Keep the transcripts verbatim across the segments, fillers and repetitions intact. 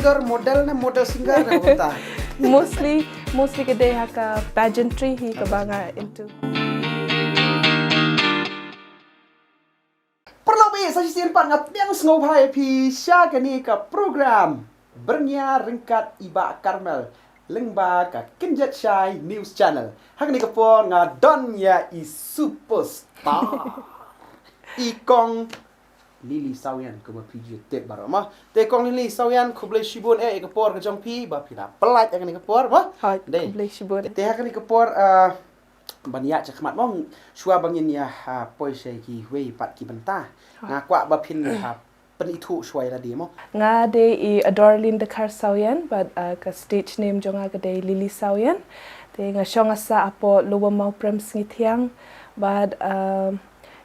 Singer model ne model singer ne kata. Mostly, mostly ka dei ha ka pageantry hi kaba nga into. Paralok baieit, sa shisien pat nga pdiang sngewbha ïa phi sha kane ka program Byrngia ryngkat i Bah Carmel lyngba ka Kynjat Shai News Channel. Ha kane ka por nga don ïa i superstar, i Kong Lily Sawian, kumba phi ju tip baroh mo. Te Kong Lily Sawian, khublei shibun eh ïa ka por ka jong phi ba phi la pynlait ha kane ka por mo. Hooid, khublei shibun. Te ha kane ka por, ah, ban ïaid shakhmat mo, shuwa ba ngin ïa, ah, poi sha kiwei pat ki bynta, nga kwah ba phin, ah, pynithuh shuwa ïa lade mo. Nga dei i Adorlin Dkhar Sawian, bad, ah, ka stage name jong nga ka dei Lily Sawian. Te nga shong nga sah hapoh Lower Mawprem Sngi Thiang, bad, ah,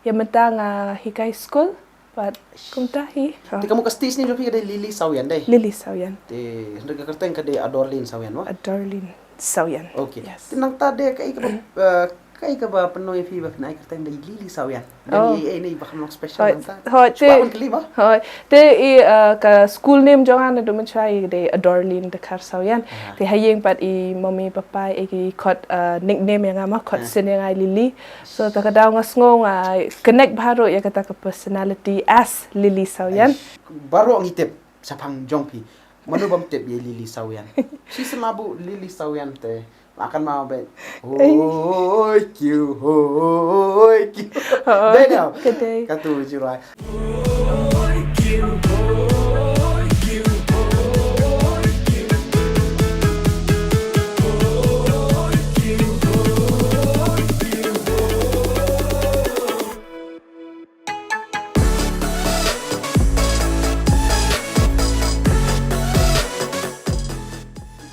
ïa mynta nga hikai skul. Bad kumta hi. Te ka mut ka stage name jong phi ka dei Lily Sawian dei? Lily Sawian. Te hynrei ka kyrteng ka dei Adorlin Sawian mo? Adorlin Sawian. Okay. Yes. Te nangta dei kaei kaba, eh, kaei kaba pynlong ïa phi ba phin ai kyrteng dei Lily Sawian? Dei ei ei ne ba kham long special nangta? Hooid, te, hooid, te i, eh, ka school name jong nga naduh mynshuwa i dei Adorlin Dkhar Sawian. Te ha ïing pat i mommy papa i ki khot, eh, nickname ïa nga mo, khot sien ïa nga i Lily. So ta ka daw nga sngew nga connect bha ruh ïa kata ka personality as Lily Sawian. Baroh ngi tip shaphang jong phi. Mano bym tip ïa Lily Sawian? Shi sma bu Lily Sawian te la kan ma bet. Hoi kiu, hoi kiu. Dei daw. Ka dei. Katu jirai.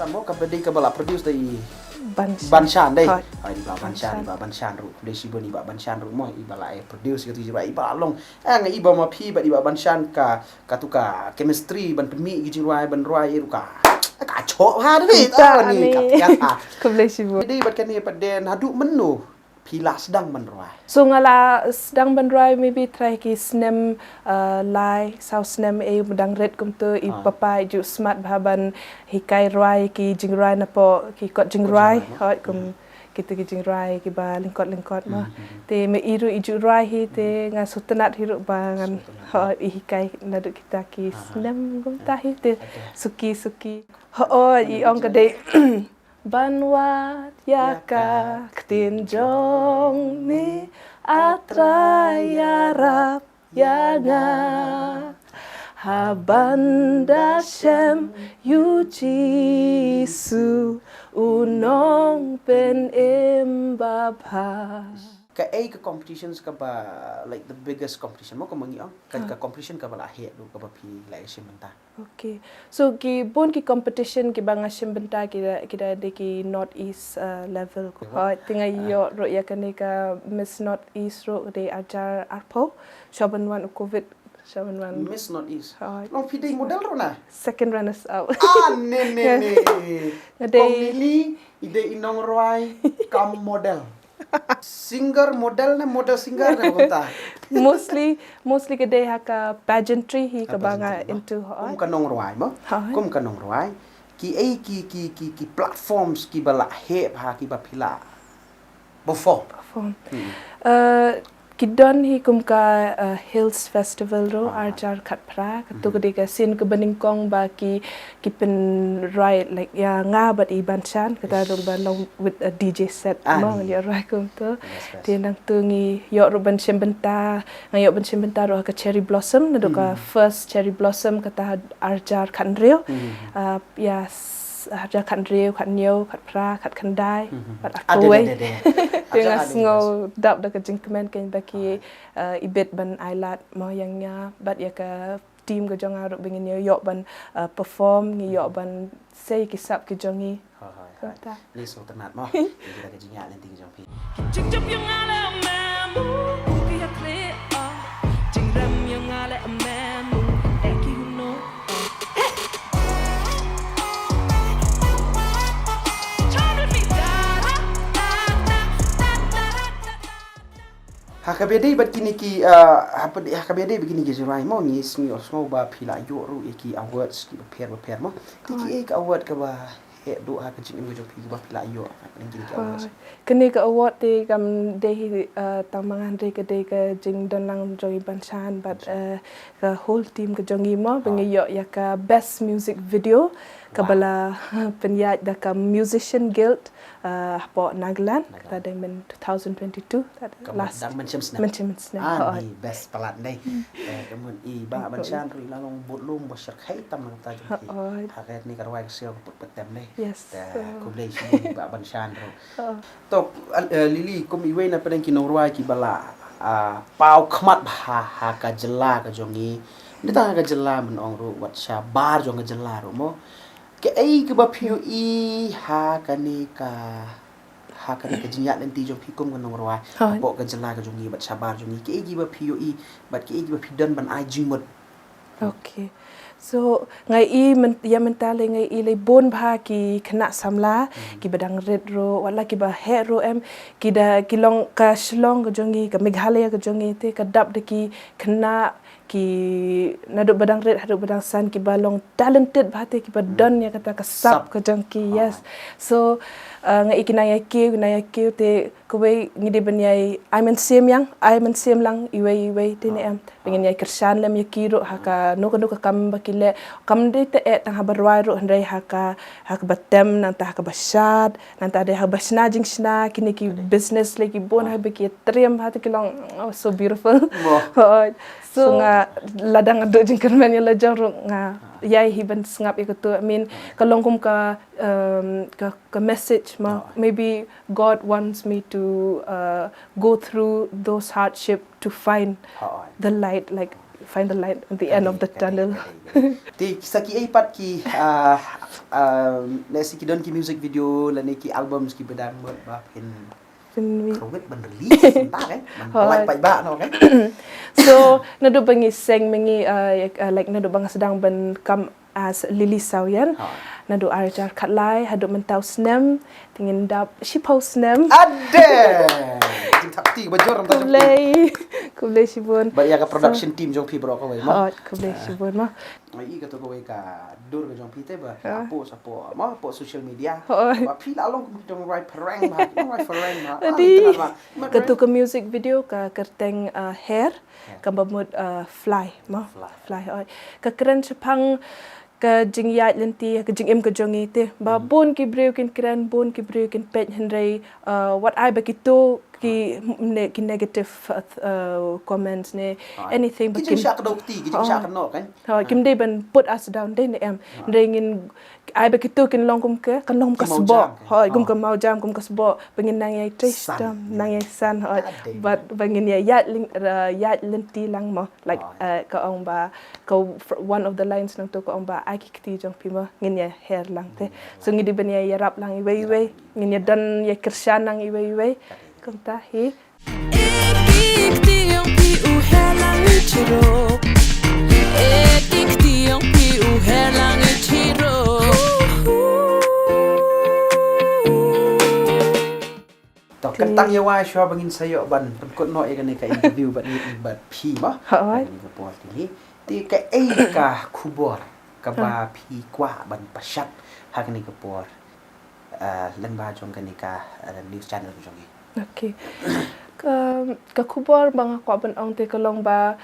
Tamo ka bedi ka ba la produce da i Banshan. Banshan dei. Hooid. Ai, i Bah Banshan, Banshan. I Bah Banshan ruh. Dei shi bun i Bah Banshan ruh mo, i ba la, eh, produce ka tu jirai, i ba long. Eh, nga i ba ma phi bad i Bah Banshan ka, katu ka chemistry ban pynmih ki jingruai, ban ruai i ruh ka. Ka chok ha dei. Ka ni ka. Khublei shibun. Dei bad kane pat den haduh mynno phi la sdang ban ruai? So nga la sdang ban ruai maybe trai ki snem, uh, lai saw snem, eh, ba dang rit kumtu, i papa i ju smat bha ban hikai ruai ki jingruai napoh ki kot jingruai. Hooid, kum kitu ki jingruai kiba lyngkot lyngkot mo. Te ma i ruh i ju ruai hi, te nga sngewtynnat hi ruh ba ngan, hooid, i hikai naduh kita ki snem kumta hi te suki suki. Hooid, i ong ka dei Ban wad ïa ka ktien jong me, A Trai ïarap ïa nga. Haba nga da shem ïa u Jisu, u nongpynim babha. Kaei ka competitions kaba, like, the biggest competition mo, kaba ngi ong, ka, ka competition kaba la heh ruh kaba phi la ïashim bynta? Okay. So ki bun ki competition kiba nga shim bynta ki da, ki da dei ki North East, uh, level. Hooid, te nga ïoh ruh ïa kane ka Miss North East ruh ka dei arhajar arphew. Shuwa ban wan u Covid, shuwa ban wan. Miss North East. Hooid. Long phi dei model ruh na? Second runners up. Ah, ne, ne, ne. Nga dei. Kong Lily, i dei i nongrwai kam model. Singer model ne model singer ne kumta? Mostly, mostly ka dei ha ka pageantry hi kaba nga into, hooid. Kum ka nongrwai mo? Hooid. Kum ka nongrwai. Ki ei ki, ki, ki, ki platforms kiba la heh bha kiba phi la perform? Perform. Uh, ki don hi kum ka, uh, Hills Festival ruh, arhajar khatphra, katu ka dei ka sien kaba nyngkong ba ki ki pynrwai, like, ïa nga bad i Banshan, kata ruh ba long with a D J set, mo, ngi ïa rwai kumtu. Te nangtu ngi ïoh ruh ban shim bynta, nga ïoh ban shim bynta ruh ha ka Cherry Blossom, naduh ka first Cherry Blossom kata arhajar khathynriew. Ah, ïa, arhajar khathynriew, khathynñiew, khathphra, khatkhyndai, bad arphew wei. Te nga sngew dap da ka jingkmen kein ba ki, ah, ibit ban ai lad mo ïa nga bad ïa ka team ka jong nga ruh ba ngin ïoh ban, uh, perform, ngi ïoh ban sei ki sap ki jong ngi. Hooid, hooid. Ngi sngewtynnat mo. Ngi da ka jingïaid lynti jong phi. Jingjop ïa nga leh mem u, u ki ïa khleh, ah. Jingrem ïa nga leh mem u, eh, ki u no. Ha Kaba ïadei bad kine ki, ah, haba dei, kaba ïadei bad kine ki jingrwai mo, ngi sngew, sngew ba phi la ïoh ruh ïa ki awards kiba pher ba pher mo. Te ki ei ka award kaba heh duh ha ka jingim ka jong phi kaba phi la ïoh ha kine ki awards? Kane ka award te kam dei hi, ah, tang ma nga, hynrei ka dei ka jingdon lang jong i Banshan bad, ah, ka whole team ka jong i mo, ba ngi ïoh ïa ka best music video kaba la pynïaid da ka Musician Guild, ah, hapoh Nagaland. Kata dei myn two thousand twenty-two, kata last, dang mynshem snem. Mynshem snem. Ah, ni best palat dei. Eh, ka mut i Bah Banshan ruh i la long bad lum ba shyrkhei tam na ka bynta jong ki. Ha kane ka rwai ka siaw ka put patem dei. Yes. Te khublei shibun i Bah Banshan ruh. To, eh, Lily, kum iwei na pdeng ki nongrwai kiba la, ah, paw khmat bha ha ka jylla ka jong ngi. Nda tang ha ka jylla ban ong ruh, wat shabar jong ka jylla ruh mo. Kaei kaba phi ïohi ha kane ka, ha kane ka jingïaid lynti jong phi kum ka nongrwai hapoh ka jylla ka jong ngi bad shabar jong ngi? Kaei kaba phi ïohi bad kaei kaba phi don ban ai jingmut? Okay. So, nga i, ïa mynta lei nga i lei bun bha ki khynnah samla kiba dang rit ruh, wat la kiba heh ruh em, ki da, ki long ka Shillong ka jong ngi, ka Meghalaya ka jong ngi te ka dap da ki khynnah, ki naduh ba dang rit haduh ba dang san, kiba long talented bha te kiba don ïa kata ka sap ka jong ki. Yes. So, uh, nga i ki nang ïa kiew, ki nang ïa kiew te kawei ngi dei ban ïai ai mynsiem ïa, ai mynsiem lang iwei iwei te ne em. Ba ngin ïai kyrshan lem ïa ki ruh ha kano kano ka kam ba ki leh. Kam dei te eh tang haba rwai ruh, hynrei ha ka, ha kaba tem nangta ha kaba shad, nangta dei ha kaba shna jingshna, kine ki business lei ki bun ha ba ki triem ha te ki long, oh, so beautiful. Hooid. So nga lada nga duh jingkyrmen ïa la jong ruh nga ïai hi ban sngap ïa katu. I mean, ka long kum ka, um, ka, ka message ma. Maybe God wants me to, uh, go through those hardship to find the light, like, find the light at the end of the tunnel. Te sa kiei pat ki, ah, ah, lehse ki don ki music video lane ki albums kiba dang mut ba phin kyrwit ban release mynta, kan? Ban pynlait paidbah, no, kan? So naduh ba ngi seng ma ngi, ah, ïa, ah, like, naduh ba nga sdang ban kam as Lily Sawian. Naduh ar hajar khatlai haduh mynta u snem, te ngin dap shiphew snem. Ade! Jingthap kti ba jur. Khublei. Khublei shibun. Bad ïa ka production team jong phi baroh kawei mo. Khublei shibun mo. Nga i kato kawei ka dur ka jong phi te ba hapoh, hapoh mo, hapoh social media. Ba phi la long kum ki nongrwai phareng ba, ki nongrwai phareng ba. Ade. Kato ka music video ka kyrteng, uh, Hair. Kaba mut, uh, Fly mo. Fly. Fly, hooid. Ka kren shaphang ka jingïaid lynti, ka jingim ka jong ngi te. Ba bun ki briew kin kren, bun ki briew kin peit, hynrei, uh, wat ai ba kito ki, ne-, ki negative, uh, comments ne anything ba kin, ki jingshah kdew kti, ki jingshah kynnoh, kan? Hooid, kim dei ban put us down, dei ne em. Hynrei ngin ai ba kito kin long kum ka, kan long kum ka sboh. Hooid, kum ka mawjam, kum ka sboh. Ba ngin nang ïai trei shitom, nang ïai san, hooid. Bad ba ngin ïai ïaid lyn-, uh, ïaid lynti lang mo. Like, uh, ka ong ba, ka fr-, one of the lines nangto ka ong ba, ai ki kti jong phi mo, ngin ïa her lang te. So ngi dei ban ïa ïarap lang iwei iwei, ngin ïa don ïa kyrshan lang iwei iwei. Kumta hi. To, kan tang ïa wai shuwa ba ngin sa ïoh ban pynkut noh ïa kane ka interview bad ngi bad phi mo. Hooid. Ha kane ka por te hi. Te kaei ka khubor kaba phi kwah ban pynshai ha kane ka por, eh, lyngba jong kane ka, eh, news channel jong ngi? Okay. Ka, ka khubor ba nga kwah ban ong te ka long ba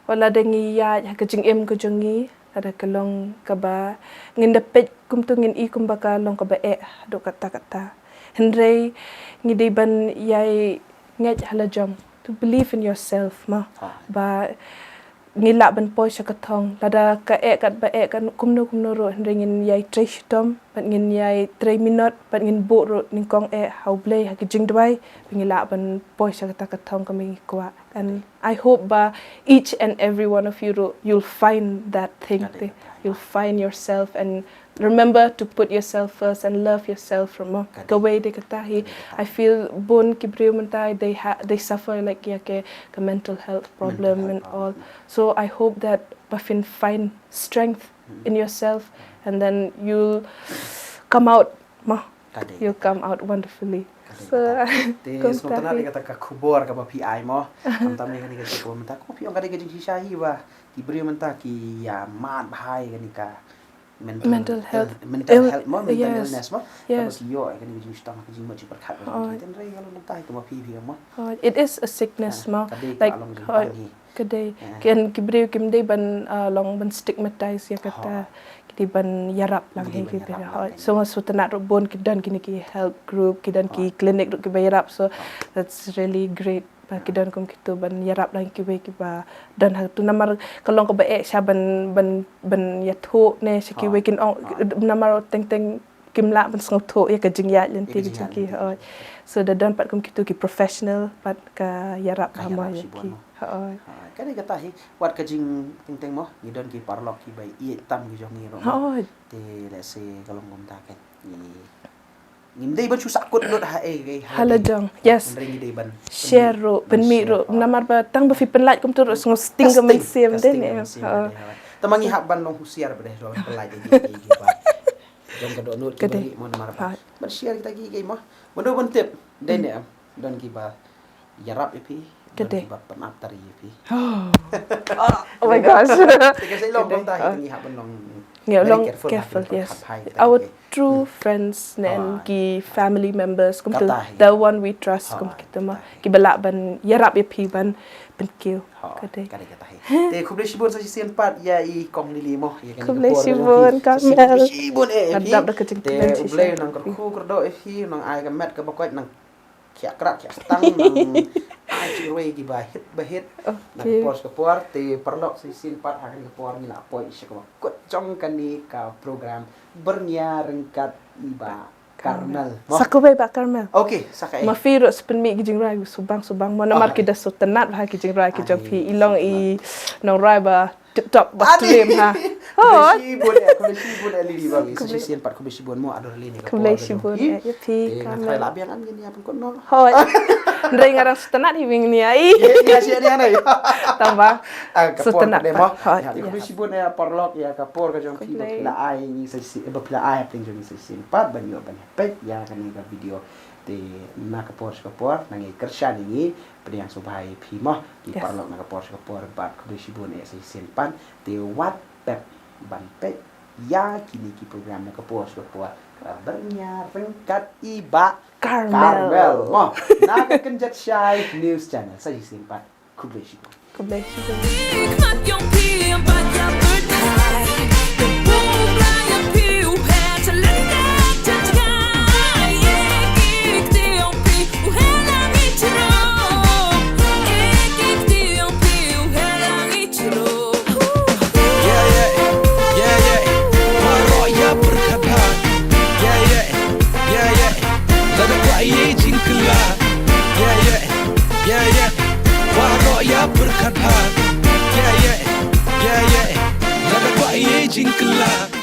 wat la dang ngi ïaid ha ka jingim ka jong ngi, lada ka long kaba ngin da peit kumto ngin i kumba ka long kaba eh haduh katta katta. Hynrei ngi dei ban ïai ngeit ha la jong, to believe in yourself mo. Ba ngi lah ban poi sha ka thong, lada ka eh katba eh kumno kumno ruh, hynrei ngin ïai trei shitom bad ngin ïai trei minot bad ngin buh ruh nyngkong eh ha U Blei ha ka jingduwai ba ngi lah ban poi sha kata ka thong kaba ngi kwah. And I hope ba each and every one of you ruh, you'll find that thing. You'll find yourself and remember to put yourself first and love yourself mo. Kawei de kata hi. I feel bun ki briew mynta they ha-, they suffer like ïa ka, ka mental health problem and all. So I hope that ba phin find strength in yourself and then you'll come out mo. You come out wonderfully. So, te sngewtynnat ïa kata ka khubor kaba phi ai mo. Khamtam ne kane ka jingkhublei mynta, ko phi ong ka dei ka jingshisha hi ba ki briew mynta ki ïa mad bha ïa kane ka mental health, mental health mo, mental illness mo. Kaba ki ïoh ïa kane ka jingshitom, ka jingmut jingpyrkhat. Te hynrei ka long mynta hi kaba phi phi ong mo. It is a sickness mo. Ka dei ka long jingpang hi. Ka dei, ki briew kim dei ban long ban stigmatize ïa kata. Ki dei ban ïarap lang hi ki briew. So nga sngewtynnat ruh bun ki don kine ki help group, ki don ki clinic ruh kiba ïarap. So that's really great. Ba ki don kum kitu ban ïarap lang kiwei kiba don ha tu, namar ka long kaba eh sha ban ban ban ïathuh ne sha kiwei kin ong, namar teng teng kim lah ban sngewthuh ïa ka jingïaid lynti ka jong ki. So da don pat kum kitu ki professional pat ka ïarap bha mo ïa ki. Hooid. Ka dei kata hi, wat ka jingteng teng mo, ngi don ki paralok kiba ïeit tam ki jong ngi ruh mo. Te lehse ka long kumta kan, ngi ngim dei ban shu sahkut lut ha ei ei ha la jong. Yes. Hynrei ngi dei ban share ruh, pynmih ruh, namar ba tang ba phi pynlait kumtu ruh sngewsting ka mynsiem. Tang ba ngi hap ban long husiar ba dei ruh ban pynlait ei ei ei ba jong ka dohnud kiba ri mo, namar ba ban share kita ki ei mo. Ban do ban tip dei ne em, don kiba ïarap ïa phi, don kiba pynap tari ïa phi. Oh my gosh. Te ka shu long kumta hi, ngi hap ban long very careful, yes. Our true friends ne em, ki family members kumtu, the one we trust kum kitu mo, kiba lah ban ïarap ïa phi ban pynkiew. Ka dei kata hi. Te khublei shibun sa shisien pat ïa i Kong Lily mo, ïa kane ka por. Khublei shibun Carmel. Khublei shibun eh ïa phi. Te U Blei u nang kyrkhu kyrdoh ïa phi, u nang ai ka met kaba koit, nang khiah krad khiah stang, nang ai jingrwai kiba hit ba hit. Na ka por sha ka por, te paralok, sa shisien pat ha kane ka por ngi la poi sha kaba kut jong kane ka program Byrngia Ryngkat i Bah Carmel. Sa kawei Bah Carmel. Okay, sa kaei? Ma phi ruh sa pynmih ki jingrwai subang subang mo, namar ki da sngewtynnat bha ki jingrwai ki jong phi. I long i nongrwai ba tip top ba trim ha. Khublei shibun eh, khublei shibun eh Lily, ba ngi sa shisien pat khublei shibun mo, ador Lily, ka por ka jong phi. Khublei shibun eh ïa phi Carmel. Te nga tharai la biang am ngin ïa pynkut noh. Hooid. Hynrei nga dang sngewtynnat hi ba ngin ïa i. Ïa shi ïa nai. Tang ba sngewtynnat pat. Hooid. Khublei shibun eh paralok ïa ka por ka jong phi ba phi la ai ngi sa shisien, ba phi la ai hapdeng jong ngi sa shisien pat ban ïoh ban peit ïa kane ka video. Te na ka por sha ka por nang ïai kyrshan ïa ngi, pdiang sngewbha ïa phi mo ki paralok na ka por sha ka por, bad khublei shibun eh sa shisien pat. Te wat pep ban peit ïa kine ki program na ka por sha ka por, ka Byrngia Ryngkat i Bah Carmel mo, na ka Kynjat Shai News Channel. Sa shisien pat khublei shibun. Khublei shibun. Jingkylla.